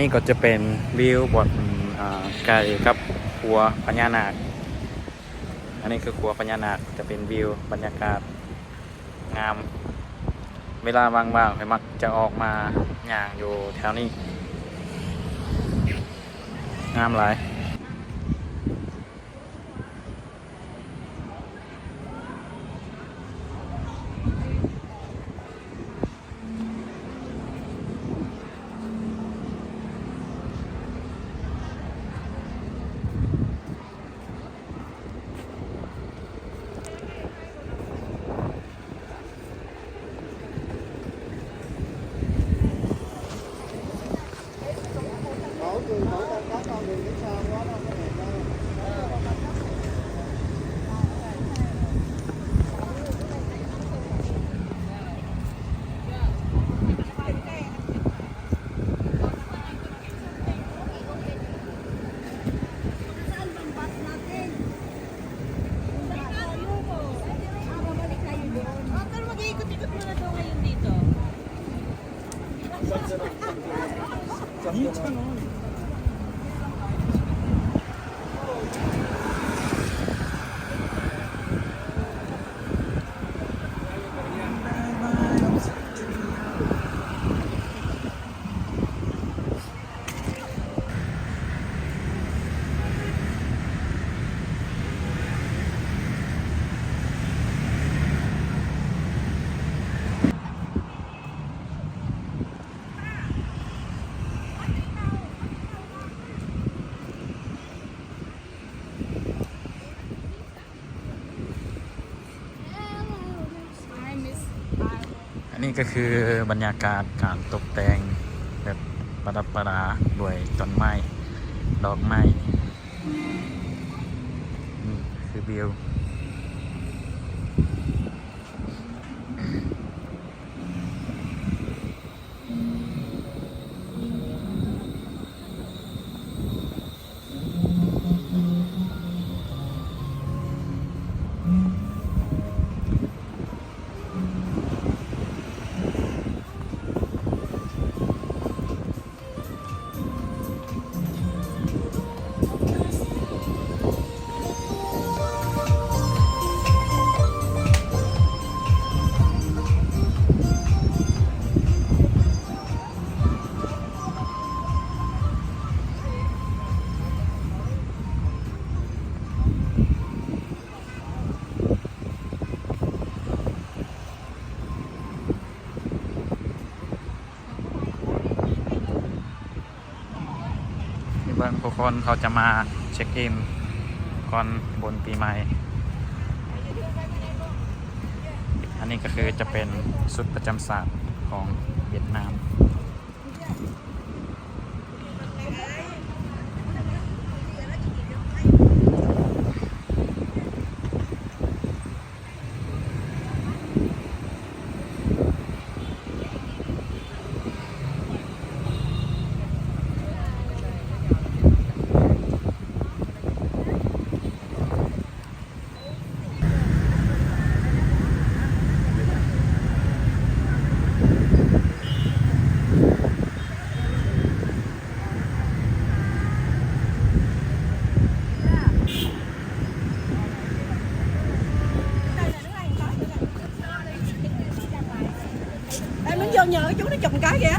ນີ້ກໍຈະເປັນວິວບ່ອນ ອາ ໃກ້ກັບຂົວພະຍານາກ. ອັນນີ້ຄືຂົວພະຍານາກ ຈະເປັນວິວບັນຍາກາດງາມ. ເວລາວ່າງໆ ຂ້ອຍມັກຈະອອກມາຍ່າງຢູ່ແຖວນີ້ ງາມຫຼາຍ. ອັນນີ້ກໍຄືບັນຍາກາດການຕົກແຕ່ງແບບປະດັບປະດາດ້ວຍຕົ້ນໄມ້ ດອກໄມ້. ນີ້ຄືວິວ. ນີ້ເບິ່ງ ຜູ້ຄົນເຂົາຈະມາເຊັກອິນກ່ອນບຸນປີໃໝ່. ອັນນີ້ກໍຄືຈະເປັນຊຸດປະຈຳຊາດຂອງຫວຽດນາມ. Ê, nó nhớ nhớ chú nó chụp một cái kìa.